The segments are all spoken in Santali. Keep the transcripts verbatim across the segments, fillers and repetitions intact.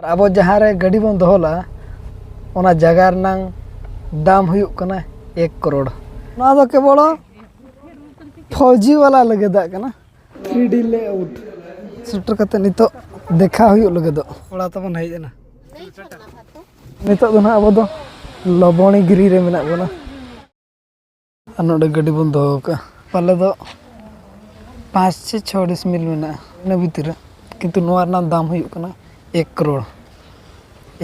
ᱟᱵᱚ ᱡᱟᱦᱟᱸ ᱨᱮ ᱜᱟᱹᱰᱤ ᱵᱚᱱ ᱫᱚᱦᱚ ᱞᱮᱜᱼᱟ, ᱚᱱᱟ ᱡᱟᱭᱜᱟ ᱨᱮᱱᱟᱝ ᱫᱟᱢ ᱦᱩᱭᱩᱜ ᱠᱟᱱᱟ ᱮᱠ ᱠᱨᱳᱲ᱾ ᱱᱚᱣᱟ ᱫᱚ ᱠᱮᱵᱚᱞ ᱯᱷᱚᱣᱡᱤ ᱵᱟᱞᱟ ᱞᱟᱹᱜᱤᱫᱟᱜ ᱠᱟᱱᱟ᱾ ᱛᱷᱨᱤ ᱰᱤ ᱞᱮᱟᱣᱩᱴ᱾ ᱥᱮᱴᱮᱨ ᱠᱟᱛᱮ ᱱᱤᱛᱚᱜ ᱫᱮᱠᱷᱟ ᱦᱩᱭᱩᱜ ᱞᱟᱹᱜᱤᱫᱚᱜ᱾ ᱚᱲᱟᱜ ᱛᱟᱵᱚᱱ ᱦᱮᱡ ᱮᱱᱟ᱾ ᱱᱤᱛᱚᱜ ᱫᱚ ᱱᱟᱦᱟᱜ ᱟᱵᱚ ᱫᱚ ᱞᱚᱵᱚᱬᱤ ᱜᱤᱨᱤ ᱨᱮ ᱢᱮᱱᱟᱜ ᱵᱚᱱᱟ᱾ ᱟᱨ ᱱᱚᱰᱮ ᱜᱟᱹᱰᱤ ᱵᱚᱱ ᱫᱚᱦᱚ ᱟᱠᱟᱫᱼᱟ᱾ ᱯᱟᱞᱮ ᱫᱚ ᱯᱟᱸᱪ ᱥᱮ ᱪᱷᱚ ᱰᱤᱥᱢᱤᱞ ᱢᱮᱱᱟᱜᱼᱟ ᱤᱱᱟᱹ ᱵᱷᱤᱛᱤᱨ ᱨᱮ, ᱠᱤᱱᱛᱩ ᱱᱚᱣᱟ ᱨᱮᱱᱟᱜ ᱫᱟᱢ ᱦᱩᱭᱩᱜ ᱠᱟᱱᱟ ᱮᱠ ᱠᱨᱳᱲ᱾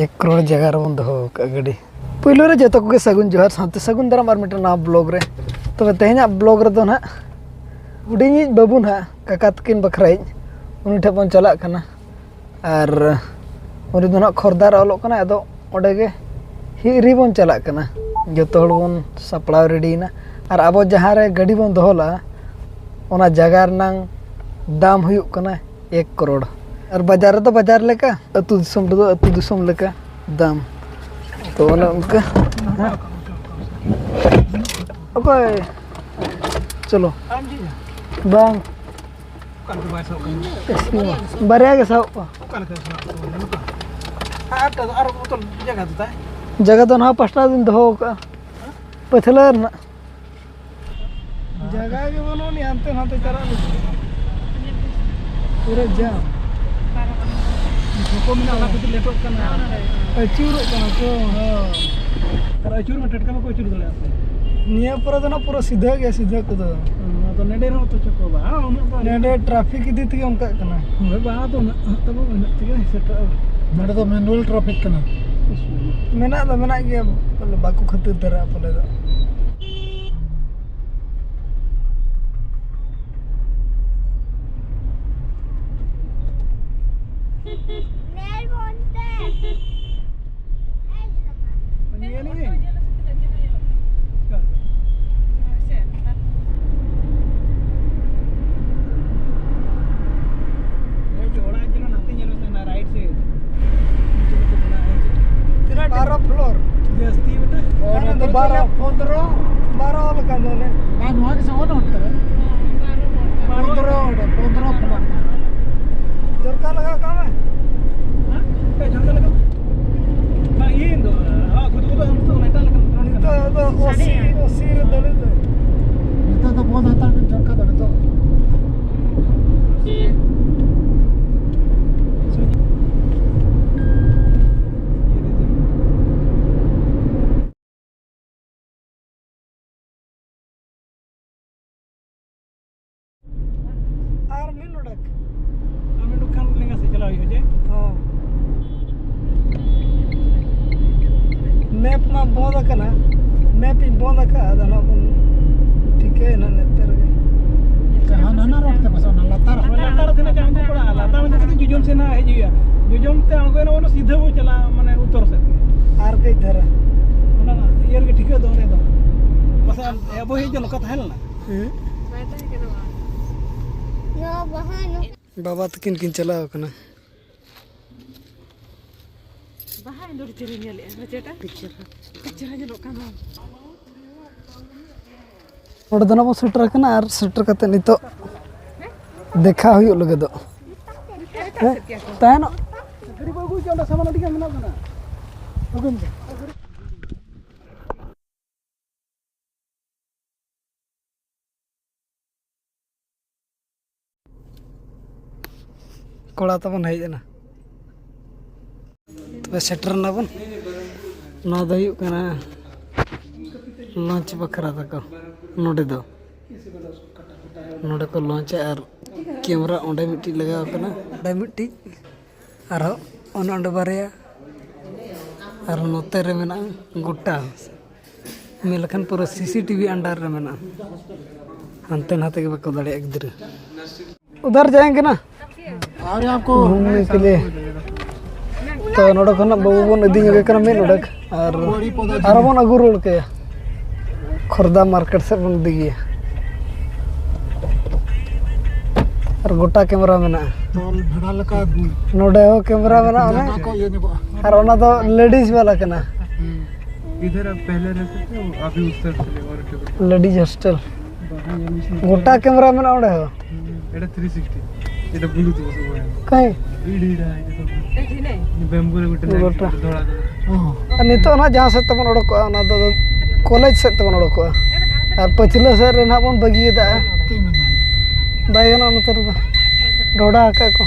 ᱮᱠ ᱠᱨᱳᱲ ᱡᱟᱭᱜᱟ ᱨᱮᱵᱚᱱ ᱫᱚᱦᱚ ᱟᱠᱟᱫᱼᱟ ᱜᱟᱹᱰᱤ᱾ ᱯᱳᱭᱞᱳ ᱨᱮ ᱡᱚᱛᱚ ᱠᱚᱜᱮ ᱥᱟᱹᱜᱩᱱ ᱡᱚᱦᱟᱨ, ᱥᱟᱶᱛᱮ ᱥᱟᱹᱜᱩᱱ ᱫᱟᱨᱟᱢ ᱟᱨ ᱢᱤᱫᱴᱮᱱ ᱱᱟᱣᱟ ᱵᱞᱚᱜ ᱨᱮ᱾ ᱛᱚᱵᱮ ᱛᱮᱦᱮᱧᱟᱜ ᱵᱞᱚᱜ ᱨᱮᱫᱚ ᱱᱟᱦᱟᱜ ᱦᱩᱰᱤᱧᱤᱡ ᱵᱟᱹᱵᱩ ᱱᱟᱦᱟᱜ ᱠᱟᱠᱟ ᱛᱟᱹᱠᱤᱱ ᱵᱟᱠᱷᱨᱟᱤᱡ, ᱩᱱᱤ ᱴᱷᱮᱱ ᱵᱚᱱ ᱪᱟᱞᱟᱜ ᱠᱟᱱᱟ᱾ ᱟᱨ ᱩᱱᱤ ᱫᱚ ᱱᱟᱦᱟᱜ ᱠᱷᱚᱨᱫᱟ ᱨᱮ ᱚᱞᱚᱜ ᱠᱟᱱᱟᱭ, ᱟᱫᱚ ᱚᱸᱰᱮ ᱜᱮ ᱦᱤᱨᱤ ᱵᱚᱱ ᱪᱟᱞᱟᱜ ᱠᱟᱱᱟ᱾ ᱡᱚᱛᱚ ᱦᱚᱲ ᱵᱚᱱ ᱥᱟᱯᱲᱟᱣ ᱨᱮᱰᱤᱭᱮᱱᱟ᱾ ᱟᱨ ᱟᱵᱚ ᱡᱟᱦᱟᱸ ᱨᱮ ᱜᱟᱹᱰᱤ ᱵᱚᱱ ᱫᱚᱦᱚ ᱞᱮᱜᱼᱟ, ᱚᱱᱟ ᱡᱟᱭᱜᱟ ᱨᱮᱱᱟᱝ ᱫᱟᱢ ᱦᱩᱭᱩᱜ ᱠᱟᱱᱟ ᱮᱠ ᱠᱨᱳᱲ᱾ ᱟᱨ ᱵᱟᱡᱟᱨ ᱨᱮᱫᱚ ᱵᱟᱡᱟᱨ ᱞᱮᱠᱟ, ᱟᱹᱛᱩ ᱫᱤᱥᱚᱢ ᱨᱮᱫᱚ ᱟᱹᱛᱩ ᱫᱤᱥᱚᱢ ᱞᱮᱠᱟ ᱫᱟᱢ᱾ ᱛᱚ ᱚᱱᱮ ᱚᱱᱠᱟ᱾ ᱚᱠᱚᱭ? ᱪᱚᱞᱚ᱾ ᱵᱟᱝ᱾ ᱚᱠᱟ ᱞᱮᱠᱟ ᱵᱟᱭ ᱥᱟᱵ ᱠᱟᱱᱟ? ᱵᱟᱨᱭᱟ ᱜᱮ ᱥᱟᱵ ᱠᱚᱣᱟ᱾ ᱚᱠᱟ ᱞᱮᱠᱟ ᱥᱟᱵ ᱠᱚᱣᱟ? ᱱᱚᱝᱠᱟ? ᱟᱨ ᱟᱨ ᱵᱚᱛᱚᱞ ᱡᱟᱭᱜᱟ ᱫᱚ ᱛᱟᱭ? ᱡᱟᱭᱜᱟ ᱫᱚ ᱱᱟᱦᱟᱜ ᱯᱟᱥᱴᱟ ᱨᱮᱧ ᱫᱚᱦᱚ ᱟᱠᱟᱫᱼᱟ᱾ ᱯᱟᱹᱪᱷᱞᱟᱹ ᱨᱮᱱᱟᱜ᱾ ᱡᱟᱭᱜᱟ ᱜᱮ ᱵᱟᱹᱱᱩᱜ ᱟᱹᱱᱤᱡ, ᱦᱟᱱᱛᱮ ᱱᱟᱛᱮ ᱪᱟᱞᱟᱜ ᱞᱟᱹᱜᱤᱫ᱾ ᱯᱩᱨᱟᱹ ᱡᱟᱢ᱾ ᱪᱷᱚᱠᱚ ᱢᱮᱱᱟᱜᱼᱟ, ᱚᱱᱟ ᱠᱷᱟᱹᱛᱤᱨ ᱞᱮᱴᱚᱜ ᱠᱟᱱᱟ᱾ ᱟᱹᱪᱩᱨᱚᱜ ᱠᱟᱱᱟ ᱠᱚ᱾ ᱦᱮᱸ᱾ ᱟᱨ ᱟᱹᱪᱩᱨ ᱢᱟ ᱴᱟᱴᱠᱟ ᱵᱟᱠᱚ ᱟᱹᱪᱩᱨ ᱫᱟᱲᱮᱭᱟᱜᱼᱟ ᱥᱮ᱾ ᱱᱤᱭᱟᱹ ᱯᱚᱨᱮ ᱫᱚ ᱱᱟᱜ ᱯᱩᱨᱟᱹ ᱥᱤᱫᱷᱟᱹ ᱜᱮ, ᱥᱤᱫᱷᱟᱹ ᱠᱚᱫᱚ᱾ ᱦᱮᱸ, ᱟᱫᱚ ᱱᱮᱰᱮ ᱨᱮᱦᱚᱸ ᱛᱚ ᱪᱷᱚᱠᱚ ᱵᱟᱝ, ᱩᱱᱟᱹᱜ ᱫᱚ ᱱᱮᱰᱮ ᱴᱨᱟᱯᱷᱤᱠ ᱤᱫᱤ ᱛᱮᱜᱮ ᱚᱱᱠᱟᱜ ᱠᱟᱱᱟ᱾ ᱦᱳᱭ, ᱵᱟᱝ, ᱟᱫᱚ ᱩᱱᱟᱹᱜ ᱛᱟᱵᱚ ᱩᱱᱟᱹᱜ ᱛᱮᱜᱮ ᱥᱮᱴᱮᱨᱚᱜᱼᱟ᱾ ᱱᱚᱰᱮ ᱫᱚ ᱢᱮᱱᱩᱣᱟᱞ ᱴᱨᱟᱯᱷᱤᱠ ᱠᱟᱱᱟ᱾ ᱢᱮᱱᱟᱜ ᱫᱚ ᱢᱮᱱᱟᱜ ᱜᱮᱭᱟ, ᱯᱟᱞᱮ ᱵᱟᱠᱚ ᱠᱷᱟᱹᱛᱤᱨ ᱫᱟᱲᱮᱭᱟᱜᱼᱟ ᱯᱟᱞᱮ ᱫᱚ᱾ ᱛᱤᱱᱟᱹᱜ ᱵᱟᱨᱚ ᱯᱷᱞᱳᱨ᱾ ᱡᱟᱹᱥᱛᱤ ᱵᱮᱴᱟ᱾ ᱵᱟᱝ, ᱱᱚᱣᱟ ᱫᱚ ᱵᱟᱨᱚ᱾ ᱯᱚᱱᱫᱽᱨᱚ᱾ ᱵᱟᱨᱚ ᱞᱮᱠᱟ ᱫᱚ ᱚᱱᱮ᱾ ᱵᱟᱝ, ᱱᱚᱣᱟ ᱜᱮ ᱥᱮ ᱚᱱᱮ ᱚᱱᱛᱮ ᱨᱮ᱾ ᱯᱚᱱᱫᱽᱨᱚ, ᱯᱚᱱᱫᱽᱨᱚ ᱯᱷᱞᱳᱨ᱾ ᱡᱚᱨᱠᱟ ᱞᱟᱜᱟᱣ ᱠᱟᱜ ᱢᱮ᱾ ᱦᱮᱸ? ᱵᱚᱱᱫ ᱟᱠᱟᱱᱟ, ᱢᱮᱯ ᱤᱧ ᱵᱚᱱᱫ ᱟᱠᱟᱫᱼᱟ, ᱟᱫᱚ ᱱᱟᱦᱟᱜ ᱵᱚᱱ ᱴᱷᱤᱠᱟᱹᱭᱟ ᱱᱟᱦᱟᱜ ᱱᱮᱛᱟᱨ ᱜᱮ᱾ ᱦᱟᱱᱟ ᱨᱳᱰ ᱛᱮ ᱯᱟᱥᱮ ᱚᱱᱟ ᱞᱟᱛᱟᱨ᱾ ᱞᱟᱛᱟᱨ ᱛᱤᱱᱟᱹᱜ ᱪᱟᱬ ᱠᱚ ᱯᱟᱲᱟᱜᱼᱟ, ᱞᱟᱛᱟᱨ ᱢᱮᱱᱛᱮ ᱠᱟᱛᱮ ᱡᱚᱡᱚᱢ ᱥᱮᱱ ᱦᱟᱸᱜ ᱦᱮᱡ ᱦᱩᱭᱩᱜᱼᱟ᱾ ᱡᱚᱡᱚᱢ ᱛᱮ ᱟᱬᱜᱚᱭᱮᱱᱟ ᱢᱟᱱᱮ ᱥᱤᱫᱷᱟᱹ ᱵᱚ ᱪᱟᱞᱟᱜᱼᱟ, ᱢᱟᱱᱮ ᱩᱛᱛᱚᱨ ᱥᱮᱫ ᱜᱮ᱾ ᱟᱨ ᱠᱟᱹᱡ ᱫᱷᱟᱨᱟ᱾ ᱚᱱᱟ ᱤᱭᱟᱹ ᱨᱮᱜᱮ ᱴᱷᱤᱠᱟᱹ ᱫᱚ ᱚᱸᱰᱮ ᱫᱚ᱾ ᱯᱟᱥᱮ ᱟᱵᱚ ᱦᱮᱡ ᱫᱚ ᱱᱚᱝᱠᱟ ᱛᱟᱦᱮᱸ ᱞᱮᱱᱟ᱾ ᱦᱮᱸ᱾ ᱵᱟᱵᱟ ᱛᱟᱹᱠᱤᱱ ᱠᱤᱱ ᱪᱟᱞᱟᱣ ᱠᱟᱱᱟ᱾ ᱵᱟᱦᱟ ᱤᱧ ᱫᱚ ᱟᱹᱰᱤ ᱪᱮᱦᱨᱟᱧ ᱧᱮᱞᱮᱫᱼᱟ, ᱪᱮᱫ ᱞᱮᱠᱟ? ᱯᱤᱠᱪᱟᱨ᱾ ᱯᱤᱠᱪᱟᱨ ᱧᱮᱞᱚᱜ ᱠᱟᱱᱟ᱾ ᱱᱚᱰᱮ ᱫᱚ ᱱᱟᱜ ᱵᱚᱱ ᱥᱮᱴᱮᱨ ᱟᱠᱟᱱᱟ ᱟᱨ ᱥᱮᱴᱮᱨ ᱠᱟᱛᱮ ᱱᱤᱛᱚᱜ ᱫᱮᱠᱷᱟ ᱦᱩᱭᱩᱜ ᱞᱟᱹᱜᱤᱫᱚᱜ᱾ ᱦᱮᱸ? ᱛᱟᱦᱮᱱᱚᱜ᱾ ᱜᱟᱹᱰᱤ ᱵᱚ ᱟᱹᱜᱩᱭ ᱜᱮᱭᱟ, ᱚᱸᱰᱮ ᱥᱟᱢᱟᱱ ᱟᱹᱰᱤ ᱜᱟᱱ ᱢᱮᱱᱟᱜ ᱵᱚᱱᱟ᱾ ᱟᱹᱜᱩᱭ ᱢᱮ᱾ ᱠᱚᱲᱟ ᱛᱟᱵᱚᱱ ᱦᱮᱡ ᱮᱱᱟ᱾ ᱛᱚᱵᱮ ᱥᱮᱴᱮᱨ ᱮᱱᱟᱵᱚᱱ᱾ ᱱᱚᱣᱟ ᱫᱚ ᱦᱩᱭᱩᱜ ᱠᱟᱱᱟ ᱞᱚᱧᱪ ᱵᱟᱠᱷᱨᱟ ᱛᱟᱠᱚ᱾ ᱱᱚᱰᱮ ᱫᱚ, ᱱᱚᱰᱮ ᱠᱚ ᱞᱚᱧᱪᱟ ᱟᱨ ᱠᱮᱢᱨᱟ ᱚᱸᱰᱮ ᱢᱤᱫᱴᱤᱡ ᱞᱟᱜᱟᱣ ᱠᱟᱱᱟ, ᱚᱸᱰᱮ ᱢᱤᱫᱴᱤᱡ᱾ ᱟᱨᱦᱚᱸ ᱚᱱᱮ ᱚᱸᱰᱮ ᱵᱟᱨᱭᱟ, ᱟᱨ ᱱᱚᱛᱮ ᱨᱮ ᱢᱮᱱᱟᱜᱼᱟ ᱜᱚᱴᱟ᱾ ᱢᱮᱱ ᱞᱮᱠᱷᱟᱱ ᱯᱩᱨᱟᱹ ᱥᱤ ᱥᱤ ᱴᱤ ᱵᱷᱤ under ᱨᱮ ᱢᱮᱱᱟᱜᱼᱟ᱾ ᱦᱟᱱᱛᱮ ᱱᱟᱛᱮ ᱜᱮ ᱵᱟᱠᱚ ᱫᱟᱲᱮᱭᱟᱜᱼᱟ ᱜᱤᱫᱽᱨᱟᱹ᱾ ᱩᱫᱷᱟᱨ ᱡᱟᱭᱮᱸᱜᱮ ᱱᱟ᱾ ᱟᱨ ᱟᱯᱠᱳ ᱜᱷᱩᱢᱱᱮ ᱠᱮ ᱞᱤᱭᱮ᱾ ᱛᱚ ᱱᱚᱰᱮ ᱠᱷᱚᱱᱟᱜ ᱵᱟᱹᱵᱩ ᱵᱚᱱ ᱤᱫᱤ ᱧᱚᱜᱮ ᱠᱟᱱᱟ ᱢᱤᱫ ᱚᱰᱮᱠ, ᱟᱨ ᱟᱨᱦᱚᱸ ᱵᱚᱱ ᱟᱹᱜᱩ ᱨᱩᱣᱟᱹᱲ ᱠᱟᱭᱟ᱾ ᱠᱷᱚᱨᱫᱟ ᱢᱟᱨᱠᱮᱴ ᱥᱮᱫ ᱵᱚᱱ ᱤᱫᱤᱭᱮᱭᱟ᱾ ᱟᱨ ᱜᱚᱴᱟ ᱠᱮᱢᱨᱟ ᱢᱮᱱᱟᱜᱼᱟ᱾ ᱛᱚᱞ ᱵᱷᱮᱲᱟ ᱞᱮᱠᱟ᱾ ᱱᱚᱰᱮ ᱦᱚᱸ ᱠᱮᱢᱨᱟ ᱢᱮᱱᱟᱜᱼᱟ ᱚᱱᱮ᱾ ᱡᱟᱸᱜᱟ ᱠᱚ ᱤᱭᱟᱹ ᱧᱚᱜᱚᱜᱼᱟ᱾ ᱟᱨ ᱚᱱᱟ ᱫᱚ ᱞᱮᱰᱤᱡᱽ ᱵᱟᱞᱟ ᱠᱟᱱᱟ᱾ ᱦᱩᱸ᱾ इधर आप पहले रहते थे, अभी उस साइड चले और क्या बोलते हैं? Ladies hostel. ᱜᱚᱴᱟ ᱠᱮᱢᱨᱟ ᱢᱮᱱᱟᱜᱼᱟ ᱚᱸᱰᱮ ᱦᱚᱸ᱾ ᱦᱩᱸ, ᱮᱴᱟ ᱛᱷᱨᱤ ᱥᱤᱠᱥᱴᱤ᱾ ᱮᱴᱟ ᱵᱞᱩ ᱛᱚ ᱵᱚᱥᱮ ᱦᱩᱭᱟ᱾ ᱠᱟᱹᱦᱤ? ᱵᱮᱢᱵᱩ ᱨᱮ ᱢᱤᱫᱴᱮᱱ ᱜᱚᱴᱟ᱾ ᱫᱷᱚᱲᱟ ᱠᱟᱱᱟ᱾ ᱟᱨ ᱱᱤᱛᱚᱜ ᱱᱟᱜ ᱡᱟᱦᱟᱸ ᱥᱮᱫ ᱛᱮᱵᱚᱱ ᱚᱰᱚᱠᱚᱜᱼᱟ, ᱚᱱᱟ ᱫᱚ ᱠᱚᱞᱮᱡᱽ ᱥᱮᱫ ᱛᱮᱵᱚᱱ ᱚᱰᱚᱠᱚᱜᱼᱟ᱾ ᱟᱨ ᱯᱟᱹᱪᱷᱞᱟᱹ ᱥᱮᱫ ᱨᱮ ᱱᱟᱜ ᱵᱚᱱ ᱵᱟᱹᱜᱤᱭᱟᱫᱟ᱾ ᱵᱟᱭ ᱜᱟᱱᱚᱜᱼᱟ ᱱᱚᱛᱮ ᱨᱮᱫᱚ᱾ ᱰᱷᱚᱰᱟ ᱟᱠᱟᱫ ᱠᱚ᱾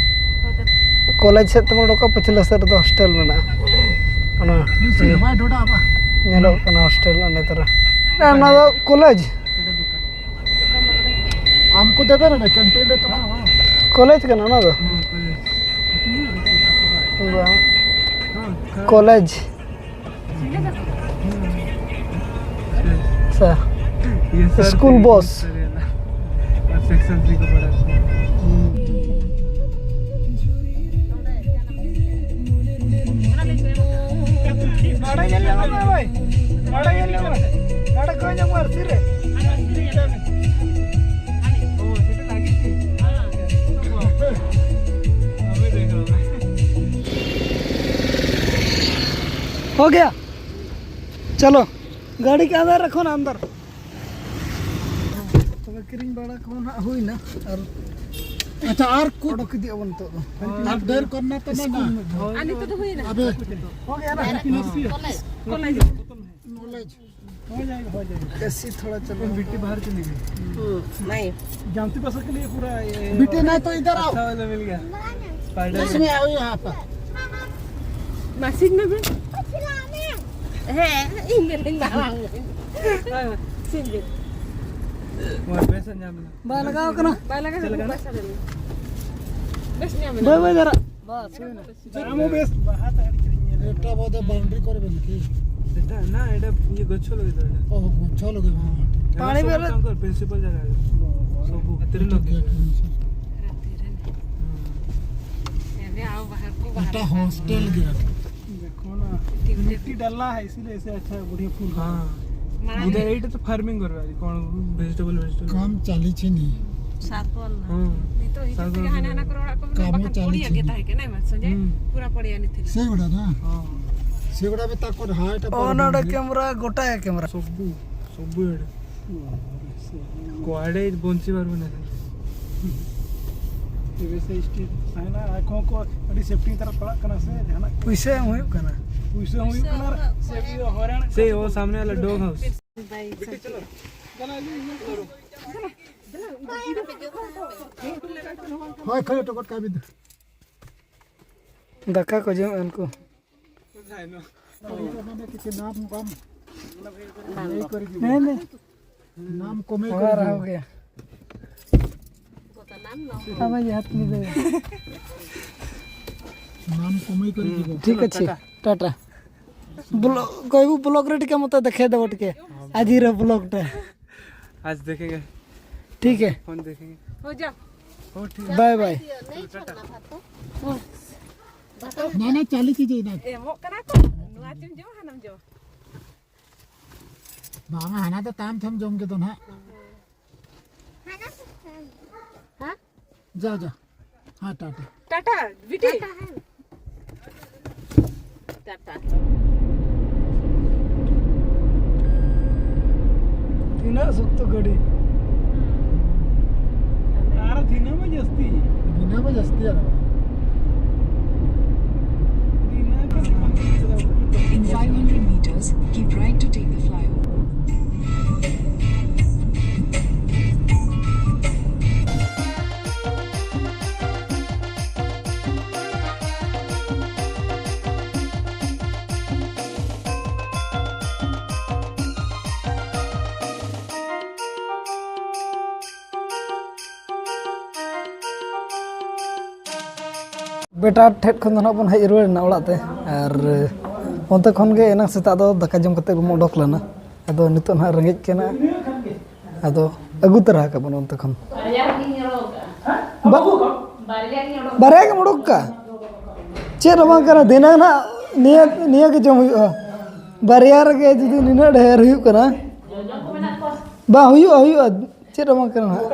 ᱠᱚᱞᱮᱡᱽ ᱥᱮᱫ ᱛᱮᱵᱚᱱ ᱚᱰᱚᱠᱚᱜᱼᱟ, ᱯᱟᱹᱪᱷᱞᱟᱹ ᱥᱮᱫ ᱨᱮᱫᱚ ᱦᱳᱥᱴᱮᱞ ᱢᱮᱱᱟᱜᱼᱟ᱾ ᱚᱱᱟ ᱵᱟᱭ ᱰᱷᱚᱰᱟ ᱵᱟ᱾ ᱧᱮᱞᱚᱜ ᱠᱟᱱᱟ ᱦᱳᱥᱴᱮᱞ ᱱᱚᱛᱮ ᱨᱮ᱾ ᱚᱱᱟ ᱫᱚ ᱠᱚᱞᱮᱡᱽ᱾ ᱟᱢ ᱠᱚ ᱫᱮᱵᱮ ᱨᱮ ᱠᱮᱱᱴᱤᱱ ᱨᱮ ᱛᱚ᱾ ᱠᱚᱞᱮᱡᱽ ᱠᱟᱱᱟ ᱚᱱᱟ ᱫᱚ? ᱦᱮᱸ, ᱠᱚᱞᱮᱡᱽ᱾ ᱵᱟᱝ᱾ ᱦᱮᱸ, ᱠᱚᱞᱮᱡᱽ᱾ ये सर स्कूल बस। और सेक्शन थ्री को पढ़ा। ᱱᱚᱰᱮ ᱧᱮᱞ ᱧᱟᱢᱚᱜ ᱠᱟᱱᱟ ᱵᱷᱟᱭ, ᱱᱚᱰᱮ ᱧᱮᱞ ᱧᱟᱢᱚᱜ ᱠᱟᱱᱟ, ᱱᱚᱰᱮ ᱠᱚ ᱧᱟᱢᱚᱜᱼᱟ ᱟᱨᱥᱤ ᱨᱮ᱾ ᱚ, ᱥᱮᱴᱮᱨ ᱞᱟᱹᱜᱤᱫ ᱜᱮ᱾ हो गया, चलो गाड़ी के अंदर रखो ना, अंदर। ᱛᱚᱵᱮ ᱠᱤᱨᱤᱧ ᱵᱟᱲᱟ ᱠᱚ ᱱᱟᱦᱟᱜ ᱦᱩᱭᱱᱟ ᱟᱨ ᱟᱪᱪᱷᱟ, ᱟᱨ ᱠᱩ- ᱚᱰᱚᱠ ᱤᱫᱤᱜ ᱟᱵᱚᱱ ᱱᱤᱛᱚᱜ ᱫᱚ᱾ ᱟᱨ ᱰᱷᱮᱨ ᱠᱚᱨᱱᱟ ᱛᱚ ᱢᱮᱱᱟ᱾ ᱟᱨ ᱱᱤᱛᱚᱜ ᱫᱚ ᱦᱩᱭᱱᱟ᱾ ᱟᱵᱮ ᱠᱚᱞᱮᱡᱽ᱾ ᱱᱚᱞᱮᱡᱽ᱾ ᱦᱚᱭ ᱡᱟᱭᱜᱟ, ᱦᱚᱭ ᱡᱟᱭᱜᱟ᱾ ᱮᱥᱤ ᱛᱷᱚᱲᱟ ᱪᱟᱞᱟᱣ᱾ ᱵᱤᱴᱤ ᱵᱟᱦᱟᱨ ᱪᱚᱞᱤ ᱜᱟᱭ᱾ ᱦᱩᱸ, ᱱᱟᱭᱤᱥ᱾ ᱡᱟᱱᱛᱤ ᱯᱟᱥᱟ ᱠᱮ ᱞᱤᱭᱮ ᱯᱩᱨᱟ ᱭᱮ ᱵᱤᱴᱤ ᱱᱟ ᱛᱚ ᱤᱫᱷᱟᱨ ᱟᱣ᱾ अच्छा वाला मिल गया। स्पाइडर इसमें आओ यहाँ पर। ᱢᱟᱥᱤ ᱢᱮ ᱵᱮ᱾ ᱦᱮᱸ, ᱤᱧ ᱫᱚ ᱞᱤᱧ ᱢᱟᱨᱟᱝ᱾ ᱦᱮᱸ, ᱥᱤᱢ ᱜᱮ᱾ ᱢᱚᱡᱽ ᱵᱮᱥ ᱧᱟᱢ ᱮᱱᱟ᱾ ᱵᱟᱭ ᱞᱟᱜᱟᱣ ᱠᱟᱱᱟ᱾ ᱵᱟᱭ ᱞᱟᱜᱟᱣ ᱪᱮᱫ ᱠᱟᱱᱟ, ᱞᱮᱠᱟ? ᱵᱟᱭ ᱥᱟᱰᱮ ᱞᱮᱱᱟ᱾ ᱵᱮᱥ ᱧᱟᱢ ᱮᱱᱟ᱾ ᱵᱟᱭ, ᱵᱟᱭ ᱡᱟᱨᱟᱜ᱾ ᱵᱟᱥ, ᱦᱩᱭᱱᱟ᱾ ᱟᱢ ᱦᱚᱸ ᱵᱮᱥ᱾ ᱵᱟᱦᱟ ᱛᱟᱦᱮᱸ ᱠᱤᱨᱤᱧ ᱧᱮᱞ ᱮᱴᱟ ᱵᱚᱫᱮ ᱵᱟᱣᱩᱱᱰᱟᱨᱤ ᱠᱚᱨᱮ ᱵᱮᱱ ᱠᱤ? ଏଟା ନା, ଏଇଟା ଇଏ ଗଛ ଲଗେଇଦେବା ଏଇଟା। ଓହୋ, ଗଛ ଲଗେଇବା, ହଁ, ହଁ, ଠିକ୍। ପାଣି ଏରା ବେଲେ ସବୁ ତାଙ୍କର ପ୍ରିନ୍ସିପାଲ ଜାଗା ଏରା। ଓହୋ, ସବୁ ଏତେ ଭିତରେ ଗେଟ୍ ଲଗେଇଦେବେ। ଅଛି। ହୁଁ। ଏବେ ଆଉ ବାହାରକୁ ଏଟା ବାହାରକୁ ହଷ୍ଟେଲ ଗେଟ୍। देखो ना, मिट्टी डाला है, इसीलिए ऐसे अच्छा बढ़िया फूल। हाँ। मारा इधर नहीं। ଏଇଟା ତ ଫାର୍ମିଂ କରିବା ଆଜି, କଣ ଭେଜିଟେବଲ, ଭେଜିଟେବଲ। କାମ ଚାଲିଛି ନି। ଶାଗ ନା। ହଁ। ନି ତ ଏଇ ଶାଗ ଯେତିକି ହାନା ହାନା କର ଅଡ଼ା କମ କାମ ବାପା ଚାଲିଛି ପଡ଼ିଆ ନି। କେ ଥାଏ କେ ନାଇଁ ମା ସଞ୍ଜୟ? ହୁଁ। ପୁରା ପଡ଼ିଆ ନି ଥିଲା। ସେଗୁଡ଼ା ନା? ହଁ। ସେଗୁଡ଼ା ବି ତାଙ୍କର ହାଇଟ୍ ଅ, ନା, ଏଟା କ୍ୟାମେରା, ଗୋଟାଏ କ୍ୟାମେରା। ସବୁ, ସବୁ ଏଡ଼େ। କୁଆଡ଼େ ବଞ୍ଚି ପାରିବ ନାହିଁ। ᱛᱚᱵᱮ ᱥᱮ ᱥᱴᱮᱴ ᱛᱟᱦᱮᱱᱟ, ᱟᱨ ᱠᱚᱦᱚᱸ ᱠᱚ ᱟᱹᱰᱤ ᱥᱮᱯᱴᱤ ᱛᱟᱨᱟ ᱯᱟᱲᱟᱜ ᱠᱟᱱᱟ ᱥᱮ ᱡᱟᱦᱟᱱᱟᱜ ᱠᱚ᱾ ᱯᱩᱭᱥᱟᱹ ᱮᱢ ᱦᱩᱭᱩᱜ ᱠᱟᱱᱟ᱾ ᱯᱩᱭᱥᱟᱹ ᱮᱢ ᱦᱩᱭᱩᱜ ᱠᱟᱱᱟ ᱟᱨ ᱥᱮ ᱦᱚᱭᱨᱟᱱ ᱥᱮ ᱠᱟᱱᱟ ᱠᱚ᱾ ᱥᱟᱢᱱᱮ ᱣᱟᱞᱟ ᱰᱚᱜ ᱦᱟᱣᱩᱥ᱾ ᱦᱳᱭ, ᱠᱷᱚᱡ ᱦᱚᱴᱚ ᱜᱚᱫ ᱠᱟᱜ ᱵᱤᱱ᱾ ᱫᱟᱠᱟ ᱠᱚ ᱡᱚᱢᱮᱫ ᱠᱚ᱾ ᱢᱟᱱᱮ ᱠᱤᱪᱷᱩ ᱱᱟᱢ ᱵᱟᱢ ᱞᱟᱹᱭ ᱠᱚᱨᱮ ᱜᱮ᱾ ᱦᱮᱸ, ᱦᱮᱸ᱾ ᱱᱟᱢ ᱠᱚᱢᱮ ᱦᱚᱸᱜᱟ ᱠᱚᱨᱮ ᱨᱟᱦᱟ ᱜᱮ᱾ ᱜᱮᱭᱟ᱾ ᱟᱵᱮᱱ ᱡᱟᱦᱟᱸ ᱛᱤᱱᱟᱹᱜ ᱵᱮᱱ ᱱᱟᱢ ᱠᱚᱢᱮ ᱠᱚᱨᱮ ᱜᱮ᱾ ᱴᱷᱤᱠ ᱚᱪᱷᱮ, ᱴᱟᱴᱟ। ବ୍ଲ-, କହିବୁ ବ୍ଲଗ୍ରେ ଟିକେ ମୋତେ ଦେଖେଇଦେବ ଟିକେ। आज ही रहा ब्लॉग टा। आज देखेंगे। ठीक है। फोन देखेंगे। हो जा। हो, ठीक है। Bye bye. नहीं छोड़ना था तो। नहीं, नहीं, चालीस ही चाहिए ना। ᱮᱢᱚᱜ ᱠᱟᱱᱟ ᱠᱚ᱾ ᱱᱚᱣᱟ ᱪᱮᱢ ᱡᱚᱢᱟ, ᱦᱟᱱᱟᱢ ᱡᱚᱢᱟ? ᱵᱟᱝᱟ, ᱦᱟᱱᱟ ᱫᱚ ᱛᱟᱭᱚᱢ ᱛᱮᱢ ᱡᱚᱢ ᱠᱮᱫᱟ ᱱᱟᱦᱟᱜ᱾ ᱦᱮᱸ? ᱡᱟ, ᱡᱟ᱾ ᱦᱮᱸ, ᱴᱟᱴᱟ᱾ ᱴᱟᱴᱟ, ᱵᱤᱴᱤ᱾ ᱴᱟᱴᱟ᱾ ᱛᱤᱱᱟᱹᱜ ᱥᱚᱠᱛᱚ ᱜᱟᱹᱰᱤ᱾ ᱟᱨ ᱫᱷᱤᱱᱟᱹ ᱢᱟ ᱡᱟᱹᱥᱛᱤ᱾ ᱫᱷᱤᱱᱟᱹ ᱢᱟ ᱡᱟᱹᱥᱛᱤ ᱟᱨᱚ᱾ ᱫᱷᱤᱱᱟᱹ ᱠᱷᱟᱱ ᱵᱟᱝ ᱪᱟᱞᱟᱜᱼᱟ᱾ In five hundred meters, keep right to take the flyover. ᱵᱮᱴᱟ ᱴᱷᱮᱡ ᱠᱷᱚᱱ ᱫᱚ ᱱᱟᱦᱟᱜ ᱵᱚᱱ ᱦᱮᱡ ᱨᱩᱣᱟᱹᱲ ᱮᱱᱟ ᱚᱲᱟᱜ ᱛᱮ᱾ ᱟᱨ ᱚᱱᱛᱮ ᱠᱷᱚᱱ ᱜᱮ ᱮᱱᱟᱝ ᱥᱮᱛᱟᱜ ᱫᱚ ᱫᱟᱠᱟ ᱡᱚᱢ ᱠᱟᱛᱮ ᱵᱚᱱ ᱚᱰᱚᱠ ᱞᱮᱱᱟ᱾ ᱟᱫᱚ ᱱᱤᱛᱚᱜ ᱱᱟᱦᱟᱜ ᱨᱮᱸᱜᱮᱡ ᱠᱟᱱᱟ, ᱟᱫᱚ ᱟᱹᱜᱩ ᱛᱟᱨᱟ ᱟᱠᱟᱫ ᱵᱚᱱ ᱚᱱᱛᱮ ᱠᱷᱚᱱ᱾ ᱵᱟ-, ᱵᱟᱨᱭᱟ ᱜᱮᱢ ᱚᱰᱚᱠ ᱠᱟᱜᱼᱟ? ᱪᱮᱫ ᱦᱚᱸ ᱵᱟᱝ ᱠᱟᱱᱟ, ᱫᱷᱤᱱᱟᱹᱝ ᱱᱟᱦᱟᱜ ᱱᱤᱭᱟᱹ, ᱱᱤᱭᱟᱹ ᱜᱮ ᱡᱚᱢ ᱦᱩᱭᱩᱜᱼᱟ᱾ ᱵᱟᱨᱭᱟ ᱨᱮᱜᱮ ᱡᱩᱫᱤ ᱱᱤᱱᱟᱹᱜ ᱰᱷᱮᱨ ᱦᱩᱭᱩᱜ ᱠᱟᱱᱟ᱾ ᱵᱟᱝ ᱦᱩᱭᱩᱜᱼᱟ, ᱦᱩᱭᱩᱜᱼᱟ᱾ ᱪᱮᱫ ᱦᱚᱸ ᱵᱟᱝ ᱠᱟᱱᱟ ᱱᱟᱦᱟᱜ᱾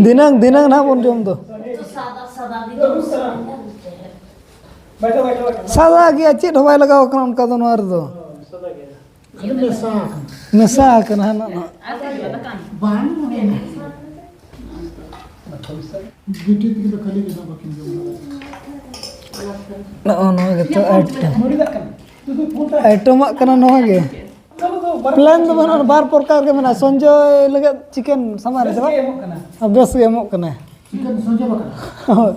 ᱫᱷᱤᱱᱟᱹᱝ, ᱫᱷᱤᱱᱟᱹᱝ ᱱᱟᱦᱟᱜ ᱵᱚᱱ ᱡᱚᱢ ᱫᱚ᱾ ᱥᱟᱫᱟ ᱜᱮᱭᱟ, ᱪᱮᱫ ᱦᱚᱸ ᱵᱟᱭ ᱞᱟᱜᱟᱣ ᱠᱟᱱᱟ ᱚᱱᱠᱟ ᱫᱚ ᱱᱚᱣᱟ ᱨᱮᱫᱚ᱾ ᱢᱮᱥᱟ ᱟᱠᱟᱱᱟ᱾ ᱢᱮᱥᱟ ᱟᱠᱟᱱᱟ ᱦᱟᱸᱜ ᱱᱚᱜᱼᱚ᱾ ᱵᱟᱝ᱾ ᱵᱤᱴᱤ ᱛᱟᱹᱠᱤᱱ ᱫᱚ ᱠᱷᱟᱹᱞᱤ ᱜᱮ ᱱᱟᱦᱟᱜ ᱵᱟᱹᱠᱤᱱ ᱡᱚᱢ ᱫᱟᱲᱮᱭᱟᱜᱼᱟ᱾ ᱱᱚᱜᱼᱚ ᱱᱚᱣᱟ ᱜᱮᱛᱚ ᱟᱭᱴᱮᱢ᱾ ᱟᱭᱴᱮᱢᱟᱜ ᱠᱟᱱᱟ ᱱᱚᱣᱟ ᱜᱮ᱾ ᱯᱞᱮᱱ ᱫᱚ ᱵᱟᱹᱱᱩᱜᱼᱟ, ᱵᱟᱨ ᱯᱨᱚᱠᱟᱨ ᱜᱮ ᱢᱮᱱᱟᱜᱼᱟ᱾ ᱥᱚᱧᱡᱚᱭ ᱞᱟᱹᱜᱤᱫ ᱪᱤᱠᱮᱱ ᱥᱟᱢᱟᱱ ᱨᱮ ᱪᱟᱵᱟ᱾ ᱟᱨ ᱵᱮᱥ ᱜᱮ ᱮᱢᱚᱜ ᱠᱟᱱᱟᱭ᱾ ᱪᱤᱠᱮᱱ ᱥᱚᱧᱡᱚᱭ ᱵᱟᱠᱷᱨᱟ᱾ ᱦᱳᱭ᱾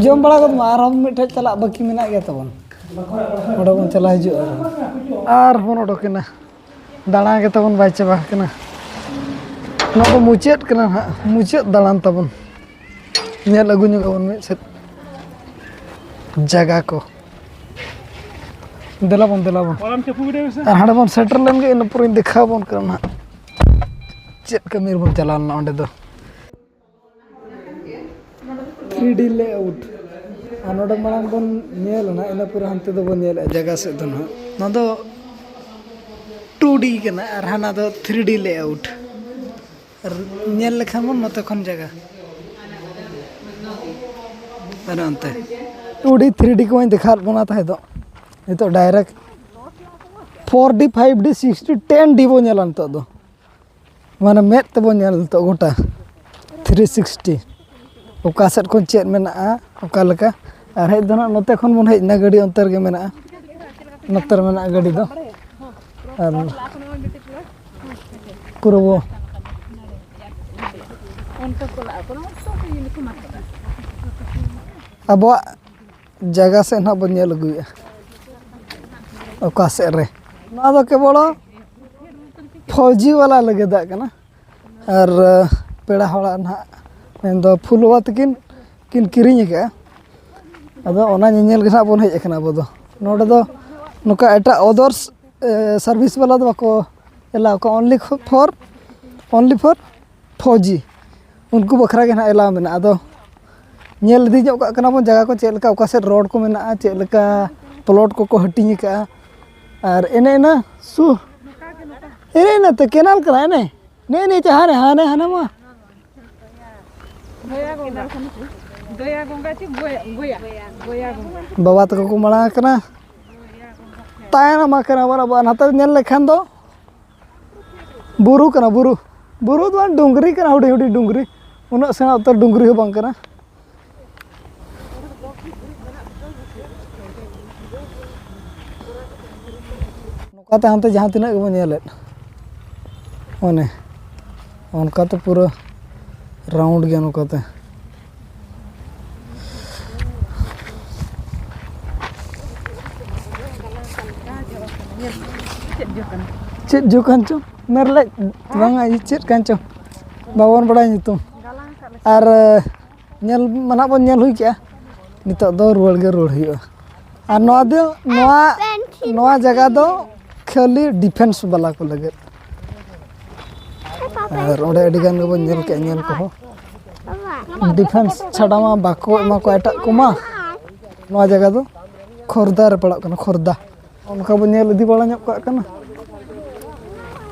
ᱡᱚᱢ ᱵᱟᱲᱟ ᱜᱚᱫ ᱢᱟ, ᱟᱨᱦᱚᱸ ᱢᱤᱫᱴᱷᱮᱡ ᱪᱟᱞᱟᱜ ᱵᱟᱹᱠᱤ ᱢᱮᱱᱟᱜ ᱜᱮᱭᱟ ᱛᱟᱵᱚᱱ᱾ ᱚᱸᱰᱮ ᱵᱚᱱ ᱪᱟᱞᱟᱣ ᱦᱤᱡᱩᱜᱼᱟ᱾ ᱟᱨ ᱵᱚᱱ ᱚᱰᱚᱠᱮᱱᱟ᱾ ᱫᱟᱬᱟ ᱜᱮ ᱛᱟᱵᱚᱱ ᱵᱟᱭ ᱪᱟᱵᱟ ᱟᱠᱟᱱᱟ᱾ ᱱᱚᱣᱟ ᱫᱚ ᱢᱩᱪᱟᱹᱫ ᱠᱟᱱᱟ ᱱᱟᱦᱟᱜ, ᱢᱩᱪᱟᱹᱫ ᱫᱟᱬᱟᱱ ᱛᱟᱵᱚᱱ᱾ ᱧᱮᱞ ᱟᱹᱜᱩ ᱧᱚᱜ ᱟᱵᱚᱱ ᱢᱤᱫ ᱥᱮᱫ ᱡᱟᱭᱜᱟ ᱠᱚ᱾ ᱫᱮᱞᱟ ᱵᱚᱱ, ᱫᱮᱞᱟ ᱵᱚᱱ᱾ ᱟᱨ ᱦᱟᱸᱰᱮ ᱵᱚᱱ ᱥᱮᱴᱮᱨ ᱞᱮᱱ ᱜᱮ, ᱤᱱᱟᱹ ᱯᱚᱨᱮᱧ ᱫᱮᱠᱷᱟᱣ ᱟᱵᱚᱱ ᱠᱟᱱᱟ ᱱᱟᱦᱟᱜ ᱪᱮᱫ ᱠᱟᱹᱢᱤ ᱨᱮᱵᱚᱱ ᱪᱟᱞᱟᱣ ᱞᱮᱱᱟ ᱚᱸᱰᱮ ᱫᱚ᱾ ᱛᱷᱨᱤ ᱰᱤ ᱞᱮᱟᱣᱩᱴ᱾ ᱟᱨ ᱱᱚᱰᱮ ᱢᱟᱲᱟᱝ ᱵᱚᱱ ᱧᱮᱞ ᱮᱱᱟ, ᱤᱱᱟᱹ ᱯᱚᱨᱮ ᱦᱟᱱᱛᱮ ᱫᱚᱵᱚᱱ ᱧᱮᱞᱮᱫᱼᱟ ᱡᱟᱭᱜᱟ ᱥᱮᱫ ᱫᱚ ᱱᱟᱦᱟᱜ᱾ ᱱᱚᱣᱟ ᱫᱚ ᱴᱩ ᱰᱤ ᱠᱟᱱᱟ ᱟᱨ ᱦᱟᱱᱟ ᱫᱚ ᱛᱷᱨᱤ ᱰᱤ ᱞᱮᱟᱣᱩᱴ᱾ ᱟᱨ ᱧᱮᱞ ᱞᱮᱠᱷᱟᱱ ᱵᱚᱱ ᱱᱚᱛᱮ ᱠᱷᱚᱱ ᱡᱟᱭᱜᱟ᱾ ᱟᱨ ᱚᱱᱛᱮ ᱴᱩ ᱰᱤ ᱛᱷᱨᱤ ᱰᱤ ᱠᱚᱧ ᱫᱮᱠᱷᱟᱣᱟᱫ ᱵᱚᱱᱟ ᱛᱟᱦᱮᱸ ᱫᱚ᱾ ᱱᱤᱛᱚᱜ ᱰᱟᱭᱨᱮᱠᱴ ᱯᱷᱳᱨ ᱰᱤ, ᱯᱷᱟᱭᱤᱵᱷ ᱰᱤ, ᱥᱤᱠᱥ ᱰᱤ, ᱴᱮᱱ ᱰᱤ ᱵᱚᱱ ᱧᱮᱞᱟ ᱱᱤᱛᱚᱜ ᱫᱚ᱾ ᱢᱟᱱᱮ ᱢᱮᱫ ᱛᱮᱵᱚᱱ ᱧᱮᱞ ᱱᱤᱛᱚᱜ ᱜᱚᱴᱟ ᱛᱷᱨᱤ ᱥᱤᱠᱥᱴᱤ᱾ ᱚᱠᱟ ᱥᱮᱫ ᱠᱷᱚᱱ ᱪᱮᱫ ᱢᱮᱱᱟᱜᱼᱟ, ᱚᱠᱟ ᱞᱮᱠᱟ᱾ ᱟᱨ ᱦᱮᱡ ᱫᱚ ᱱᱟᱜ ᱱᱚᱛᱮ ᱠᱷᱚᱱ ᱵᱚᱱ ᱦᱮᱡ ᱮᱱᱟ, ᱜᱟᱹᱰᱤ ᱚᱱᱛᱮ ᱨᱮᱜᱮ ᱢᱮᱱᱟᱜᱼᱟ, ᱱᱚᱛᱮ ᱨᱮ ᱢᱮᱱᱟᱜᱼᱟ ᱜᱟᱹᱰᱤ ᱫᱚ᱾ ᱟᱨ ᱯᱩᱨᱟᱹ ᱵᱚ ᱟᱵᱚᱣᱟᱜ ᱡᱟᱭᱜᱟ ᱥᱮᱫ ᱱᱟᱜ ᱵᱚᱱ ᱧᱮᱞ ᱟᱹᱜᱩᱭᱮᱫᱼᱟ, ᱚᱠᱟ ᱥᱮᱫ ᱨᱮ᱾ ᱱᱚᱣᱟ ᱫᱚ ᱠᱮᱵᱚᱞ ᱯᱷᱳᱨ ᱡᱤ ᱵᱟᱞᱟ ᱞᱟᱹᱜᱤᱫᱟᱜ ᱠᱟᱱᱟ᱾ ᱟᱨ ᱯᱮᱲᱟ ᱦᱚᱲᱟᱜ ᱱᱟᱦᱟᱜ ᱢᱮᱱᱫᱚ ᱯᱷᱩᱞ ᱵᱟᱵᱟ ᱛᱟᱹᱠᱤᱱ ᱠᱤᱱ ᱠᱤᱨᱤᱧ ᱟᱠᱟᱫᱼᱟ᱾ ᱟᱫᱚ ᱚᱱᱟ ᱧᱮᱧᱮᱞ ᱜᱮ ᱱᱟᱦᱟᱜ ᱵᱚᱱ ᱦᱮᱡ ᱟᱠᱟᱱᱟ ᱟᱵᱚ ᱫᱚ᱾ ᱱᱚᱰᱮ ᱫᱚ ᱱᱚᱝᱠᱟ ᱮᱴᱟᱜ ᱚᱫᱟᱨᱥ ᱥᱟᱨᱵᱷᱤᱥ ᱵᱟᱞᱟ ᱫᱚ ᱵᱟᱠᱚ ᱮᱞᱟᱣ ᱠᱚᱣᱟ, only for only for for ᱡᱤ᱾ ᱩᱱᱠᱩ ᱵᱟᱠᱷᱨᱟ ᱜᱮ ᱱᱟᱦᱟᱜ ᱮᱞᱟᱣ ᱢᱮᱱᱟᱜᱼᱟ᱾ ᱟᱫᱚ ᱧᱮᱞ ᱤᱫᱤ ᱧᱚᱜ ᱠᱟᱜ ᱠᱟᱱᱟ ᱵᱚᱱ ᱡᱟᱭᱜᱟ ᱠᱚ ᱪᱮᱫ ᱞᱮᱠᱟ, ᱚᱠᱟ ᱥᱮᱫ ᱨᱳᱰ ᱠᱚ ᱢᱮᱱᱟᱜᱼᱟ, ᱪᱮᱫ ᱞᱮᱠᱟ ᱯᱞᱚᱴ ᱠᱚᱠᱚ ᱦᱟᱹᱴᱤᱧ ᱟᱠᱟᱫᱼᱟ᱾ ᱟᱨ ᱮᱱᱮ ᱮᱱᱟ ᱥᱩ ᱮᱱᱮ ᱮᱱᱟ ᱛᱮ ᱠᱮᱱᱟᱞ ᱠᱟᱱᱟ ᱮᱱᱮ ᱱᱮ ᱱᱮ ᱪᱮ ᱦᱟᱱᱮ ᱦᱟᱱᱮ ᱦᱟᱱᱮ ᱢᱟ᱾ ᱫᱚᱭᱟ ᱜᱚᱝᱜᱟ᱾ ᱫᱚᱭᱟ ᱜᱚᱝᱜᱟ ᱪᱮ ᱜᱚᱭᱟ? ᱜᱚᱭᱟ᱾ ᱜᱚᱭᱟ ᱜᱚᱝᱜᱟ᱾ ᱵᱟᱵᱟ ᱛᱟᱠᱚ ᱠᱚ ᱢᱟᱲᱟᱝ ᱟᱠᱟᱱᱟ, ᱛᱟᱭᱱᱚᱢ ᱟᱠᱟᱱᱟ ᱵᱚᱱ ᱟᱵᱚ᱾ ᱱᱟᱛᱮ ᱧᱮᱞ ᱞᱮᱠᱷᱟᱱ ᱫᱚ ᱵᱩᱨᱩ ᱠᱟᱱᱟ, ᱵᱩᱨᱩ᱾ ᱵᱩᱨᱩ ᱫᱚ ᱵᱟᱝ, ᱰᱩᱝᱨᱤ ᱠᱟᱱᱟ, ᱦᱩᱰᱤᱧ ᱦᱩᱰᱤᱧ ᱰᱩᱝᱨᱤ᱾ ᱩᱱᱟᱹᱜ ᱥᱮᱬᱟ ᱩᱛᱟᱹᱨ ᱰᱩᱝᱨᱤ ᱦᱚᱸ ᱵᱟᱝ ᱠᱟᱱᱟ᱾ ᱱᱚᱝᱠᱟᱛᱮ ᱦᱟᱱᱛᱮ ᱡᱟᱦᱟᱸ ᱛᱤᱱᱟᱹᱜ ᱜᱮᱵᱚᱱ ᱧᱮᱞᱮᱫ, ᱚᱱᱮ ᱚᱱᱠᱟᱛᱮ ᱯᱩᱨᱟᱹ ᱨᱟᱣᱩᱱᱰ ᱜᱮᱭᱟ ᱱᱚᱝᱠᱟᱛᱮ᱾ ᱪᱮᱫ ᱡᱚ ᱠᱟᱱ ᱪᱚ? ᱢᱮᱨᱞᱮᱡ ᱵᱟᱝᱟ, ᱤᱭᱟᱹ ᱪᱮᱫ ᱠᱟᱱ ᱪᱚ? ᱵᱟᱵᱚᱱ ᱵᱟᱲᱟᱭᱟ ᱧᱩᱛᱩᱢ᱾ ᱟᱨ ᱧᱮᱞ ᱢᱟ ᱱᱟᱜ ᱵᱚᱱ ᱧᱮᱞ ᱦᱩᱭ ᱠᱮᱜᱼᱟ, ᱱᱤᱛᱚᱜ ᱫᱚ ᱨᱩᱣᱟᱹᱲ ᱜᱮ ᱨᱩᱣᱟᱹᱲ ᱦᱩᱭᱩᱜᱼᱟ᱾ ᱟᱨ ᱱᱚᱣᱟ ᱫᱚ, ᱱᱚᱣᱟ ᱱᱚᱣᱟ ᱡᱟᱭᱜᱟ ᱫᱚ ᱠᱷᱟᱹᱞᱤ ᱰᱤᱯᱷᱮᱱᱥ ᱵᱟᱞᱟ ᱠᱚ ᱞᱟᱹᱜᱤᱫ᱾ ᱟᱨ ᱚᱸᱰᱮ ᱟᱹᱰᱤ ᱜᱟᱱ ᱜᱮᱵᱚᱱ ᱧᱮᱞ ᱠᱮᱜᱼᱟ, ᱧᱮᱞ ᱠᱚᱦᱚᱸ᱾ ᱰᱤᱯᱷᱮᱱᱥ ᱪᱷᱟᱰᱟ ᱢᱟ ᱵᱟᱠᱚ ᱮᱢᱟ ᱠᱚᱣᱟ ᱮᱴᱟᱜ ᱠᱚᱢᱟ᱾ ᱱᱚᱣᱟ ᱡᱟᱭᱜᱟ ᱫᱚ ᱠᱷᱚᱨᱫᱟ ᱨᱮ ᱯᱟᱲᱟᱜ ᱠᱟᱱᱟ, ᱠᱷᱚᱨᱫᱟ᱾ ᱚᱱᱠᱟ ᱵᱚᱱ ᱧᱮᱞ ᱤᱫᱤ ᱵᱟᱲᱟ ᱧᱚᱜ ᱠᱟᱜ ᱠᱟᱱᱟ᱾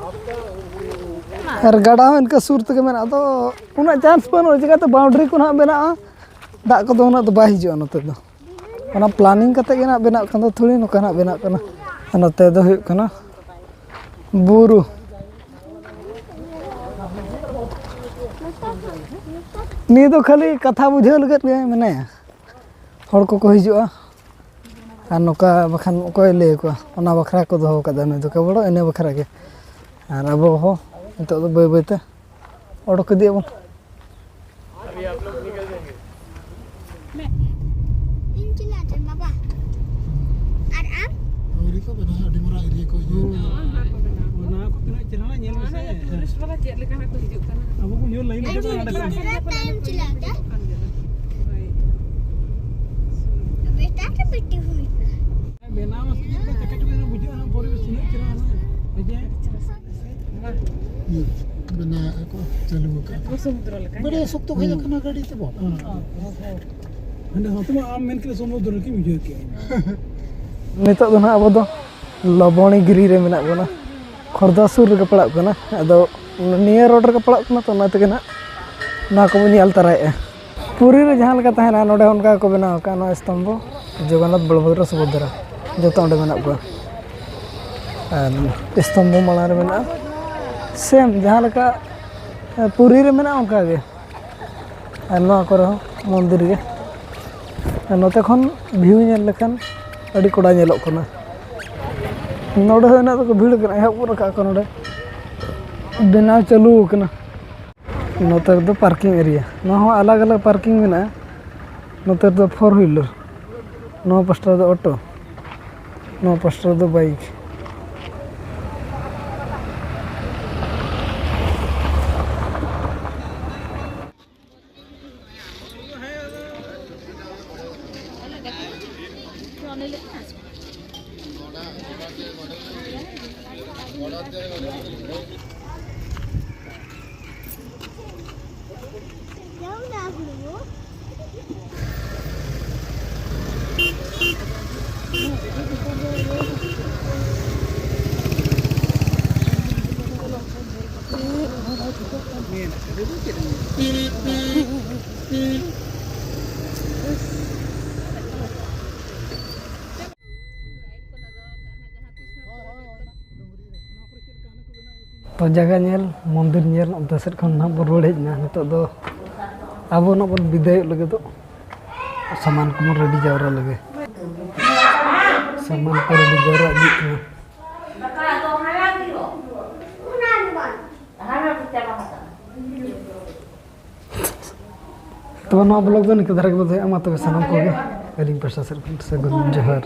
ᱟᱨ ᱜᱟᱰᱟ ᱦᱚᱸ ᱤᱱᱠᱟᱹ ᱥᱩᱨ ᱛᱮᱜᱮ ᱢᱮᱱᱟᱜᱼᱟ, ᱟᱫᱚ ᱩᱱᱟᱹᱜ ᱪᱟᱱᱥ ᱵᱟᱹᱱᱩᱜᱼᱟ, ᱪᱤᱠᱟᱹᱛᱮ ᱵᱟᱣᱩᱱᱰᱟᱨᱤ ᱠᱚ ᱱᱟᱦᱟᱜ ᱵᱮᱱᱟᱜᱼᱟ, ᱫᱟᱜ ᱠᱚᱫᱚ ᱩᱱᱟᱹᱜ ᱫᱚ ᱵᱟᱭ ᱦᱤᱡᱩᱜᱼᱟ ᱱᱚᱛᱮ ᱫᱚ᱾ ᱚᱱᱟ ᱯᱞᱟᱱᱤᱝ ᱠᱟᱛᱮ ᱜᱮ ᱱᱟᱦᱟᱜ ᱵᱮᱱᱟᱜ ᱠᱷᱟᱱ ᱫᱚ ᱛᱷᱚᱲᱤ ᱱᱚᱝᱠᱟ ᱱᱟᱦᱟᱜ ᱵᱮᱱᱟᱜ ᱠᱟᱱᱟ᱾ ᱟᱨ ᱱᱚᱛᱮ ᱫᱚ ᱦᱩᱭᱩᱜ ᱠᱟᱱᱟ ᱵᱩᱨᱩ᱾ ᱱᱤᱭᱟᱹ ᱫᱚ ᱠᱷᱟᱹᱞᱤ ᱠᱟᱛᱷᱟ ᱵᱩᱡᱷᱟᱹᱣ ᱞᱟᱹᱜᱤᱫ ᱜᱮ ᱢᱮᱱᱟᱭᱟ, ᱦᱚᱲ ᱠᱚᱠᱚ ᱦᱤᱡᱩᱜᱼᱟ᱾ ᱟᱨ ᱱᱚᱝᱠᱟ ᱵᱟᱠᱷᱟᱱ ᱚᱠᱚᱭ ᱞᱟᱹᱭ ᱟᱠᱚᱣᱟ? ᱚᱱᱟ ᱵᱟᱠᱷᱨᱟ ᱠᱚ ᱫᱚᱦᱚ ᱠᱟᱫᱟ ᱱᱩᱭ ᱫᱚ ᱠᱮᱵᱚᱞ ᱤᱱᱟᱹ ᱵᱟᱠᱷᱨᱟ ᱜᱮ᱾ ᱟᱨ ᱟᱵᱚ ᱦᱚᱸ ᱱᱤᱛᱚᱜ ᱫᱚ ᱵᱟᱹᱭ ᱵᱟᱹᱭ ᱛᱮ ᱚᱰᱚᱠ ᱤᱫᱤᱜ ᱟᱵᱚᱱ᱾ ᱤᱧ ᱪᱟᱞᱟᱜ ᱛᱮ ᱵᱟᱵᱟ᱾ ᱟᱨ ᱟᱢ? ᱟᱹᱣᱨᱤ ᱠᱚ ᱵᱮᱱᱟᱣᱟ, ᱟᱹᱰᱤ ᱢᱟᱨᱟᱝ ᱮᱨᱤᱭᱟ ᱠᱚ ᱤᱭᱟᱹ ᱠᱟᱜᱼᱟ᱾ ᱚᱱᱟ ᱠᱚ ᱛᱤᱱᱟᱹᱜ ᱪᱮᱦᱨᱟ ᱧᱮᱞ ᱢᱮᱥᱮ᱾ ᱴᱩᱨᱤᱥᱴ ᱵᱟᱞᱟ ᱪᱮᱫ ᱞᱮᱠᱟ ᱠᱚ ᱦᱤᱡᱩᱜ ᱠᱟᱱᱟ᱾ ᱟᱵᱚ ᱠᱚ ᱧᱮᱞ ᱞᱟᱹᱜᱤᱫ ᱤᱧ ᱛᱮ ᱱᱚᱰᱮ ᱠᱷᱚᱱ᱾ ᱛᱟᱭᱚᱢ ᱪᱟᱞᱟᱜ ᱛᱮ᱾ ᱦᱳᱭ᱾ ᱵᱮᱴᱟ ᱛᱚ ᱵᱮᱴᱤ ᱦᱩᱭ ᱱᱟ᱾ ᱵᱮᱱᱟᱣ ᱢᱟ ᱪᱮᱫ ᱞᱮᱠᱟ ᱪᱟᱠᱟ ᱪᱩᱠᱟ ᱧᱚᱜ ᱵᱩᱡᱷᱟᱹᱜᱼᱟ, ᱦᱟᱸᱜ ᱯᱚᱨᱤᱵᱮᱥ ᱛᱤᱱᱟᱹᱜ ᱪᱮᱦᱨᱟ ᱦᱟᱸᱜ᱾ ᱦᱮᱸ ᱪᱮ? ᱵᱮᱱᱟᱣᱮᱫᱼᱟ ᱠᱚ, ᱪᱟᱹᱞᱩ ᱟᱠᱟᱫ ᱠᱚ᱾ ᱥᱚᱢᱩᱫᱨᱚ ᱞᱮᱠᱟ᱾ ᱵᱟᱹᱲᱤᱡ ᱥᱚᱠᱛᱚ ᱦᱮᱡ ᱟᱠᱟᱱᱟ ᱜᱟᱹᱰᱤ ᱛᱮ ᱵᱟᱝ? ᱦᱮᱸ᱾ ᱦᱟᱸᱰᱮ ᱦᱚᱸ ᱛᱚ ᱟᱢ ᱢᱮᱱ ᱠᱮᱫ ᱥᱚᱢᱩᱫᱨᱚ ᱞᱮᱠᱟᱧ ᱵᱩᱡᱷᱟᱹᱣ ᱠᱮᱜᱼᱟ᱾ ᱱᱤᱛᱚᱜ ᱫᱚ ᱱᱟᱦᱟᱜ ᱟᱵᱚ ᱫᱚ ᱞᱚᱵᱚᱬᱤ ᱜᱤᱨᱤ ᱨᱮ ᱢᱮᱱᱟᱜ ᱵᱚᱱᱟ᱾ ᱠᱷᱚᱨᱫᱟ ᱥᱩᱨ ᱨᱮᱜᱮ ᱯᱟᱲᱟᱜ ᱠᱟᱱᱟ, ᱟᱫᱚ ᱱᱤᱭᱟᱹ ᱨᱳᱰ ᱨᱮᱜᱮ ᱯᱟᱲᱟᱜ ᱠᱟᱱᱟ, ᱛᱚ ᱚᱱᱟ ᱛᱮᱜᱮ ᱱᱟᱦᱟᱜ ᱱᱚᱣᱟ ᱠᱚᱵᱚᱱ ᱧᱮᱞ ᱛᱟᱨᱟᱭᱮᱫᱼᱟ᱾ ᱯᱩᱨᱤ ᱨᱮ ᱡᱟᱦᱟᱸ ᱞᱮᱠᱟ ᱛᱟᱦᱮᱱᱟ, ᱱᱚᱰᱮ ᱦᱚᱸ ᱚᱱᱠᱟ ᱜᱮᱠᱚ ᱵᱮᱱᱟᱣ ᱟᱠᱟᱫᱼᱟ᱾ ᱱᱚᱣᱟ ᱥᱛᱚᱢᱵᱷᱚ, ᱡᱚᱜᱚᱱᱱᱟᱛᱷ, ᱵᱚᱲᱚᱵᱷᱚᱫᱨᱚ, ᱥᱩᱵᱷᱚᱫᱨᱟ, ᱡᱚᱛᱚ ᱚᱸᱰᱮ ᱢᱮᱱᱟᱜ ᱠᱚᱣᱟ᱾ ᱟᱨ ᱥᱛᱚᱢᱵᱷᱚ ᱢᱟᱲᱟᱝ ᱨᱮ ᱢᱮᱱᱟᱜᱼᱟ, ᱥᱮᱢ ᱡᱟᱦᱟᱸ ᱞᱮᱠᱟ ᱯᱩᱨᱤ ᱨᱮ ᱢᱮᱱᱟᱜᱼᱟ, ᱚᱱᱠᱟ ᱜᱮ᱾ ᱟᱨ ᱱᱚᱣᱟ ᱠᱚᱨᱮ ᱦᱚᱸ ᱢᱚᱱᱫᱤᱨ ᱜᱮ᱾ ᱟᱨ ᱱᱚᱛᱮ ᱠᱷᱚᱱ ᱵᱷᱤᱭᱩ ᱧᱮᱞ ᱞᱮᱠᱷᱟᱱ ᱟᱹᱰᱤ ᱠᱚᱰᱟ ᱧᱮᱞᱚᱜ ᱠᱟᱱᱟ᱾ ᱱᱚᱰᱮ ᱦᱚᱸ ᱤᱱᱟᱹᱜ ᱫᱚᱠᱚ ᱵᱷᱤᱲ ᱠᱟᱱᱟ, ᱮᱦᱚᱵ ᱜᱚᱫ ᱟᱠᱟᱫ ᱠᱚ ᱱᱚᱰᱮ, ᱵᱮᱱᱟᱣ ᱪᱟᱹᱞᱩ ᱟᱠᱟᱱᱟ᱾ ᱱᱚᱛᱮ ᱨᱮᱫᱚ ᱯᱟᱨᱠᱤᱝ ᱮᱨᱤᱭᱟ, ᱱᱚᱣᱟ ᱦᱚᱸ ᱟᱞᱟᱜᱽ ᱟᱞᱟᱜᱽ ᱯᱟᱨᱠᱤᱝ ᱢᱮᱱᱟᱜᱼᱟ᱾ ᱱᱚᱛᱮ ᱨᱮᱫᱚ ᱯᱷᱳᱨ ᱦᱩᱭᱞᱟᱨ, ᱱᱚᱣᱟ ᱯᱟᱥᱴᱟ ᱨᱮᱫᱚ ᱚᱴᱳ, ᱱᱚᱣᱟ ᱯᱟᱥᱴᱟ ᱨᱮᱫᱚ ᱵᱟᱭᱤᱠ᱾ ᱛᱚ, ᱡᱟᱭᱜᱟ ᱧᱮᱞ, ᱢᱚᱱᱫᱤᱨ ᱧᱮᱞ, ᱚᱱᱛᱮ ᱥᱮᱫ ᱠᱷᱚᱱ ᱱᱟᱦᱟᱜ ᱵᱚᱱ ᱨᱩᱣᱟᱹᱲ ᱦᱮᱡ ᱮᱱᱟ᱾ ᱱᱤᱛᱚᱜ ᱫᱚ ᱟᱵᱚ ᱱᱟᱜ ᱵᱚᱱ ᱵᱤᱫᱟᱹᱭᱚᱜ ᱞᱟᱹᱜᱤᱫᱚᱜ᱾ ᱥᱟᱢᱟᱱ ᱠᱚᱵᱚᱱ ᱨᱮᱰᱤ ᱡᱟᱣᱨᱟ ᱞᱮᱜᱮ᱾ ᱥᱟᱢᱟᱱ ᱠᱚ ᱨᱮᱰᱤ ᱡᱟᱣᱨᱟ ᱤᱫᱤᱜ ᱠᱟᱱᱟ᱾ ᱛᱚᱵᱮ ᱱᱚᱣᱟ ᱵᱞᱚᱜ ᱫᱚ ᱱᱤᱝᱠᱟᱹ ᱫᱷᱟᱨᱟ ᱜᱮᱵᱚᱱ ᱫᱚᱦᱚᱭᱟ᱾ ᱢᱟ ᱛᱚᱵᱮ ᱥᱟᱱᱟᱢ ᱠᱚᱜᱮ ᱟᱹᱞᱤᱧ ᱯᱟᱦᱴᱟ ᱥᱮᱫ ᱠᱷᱚᱱ ᱥᱟᱹᱜᱩᱱ ᱡᱚᱦᱟᱨ᱾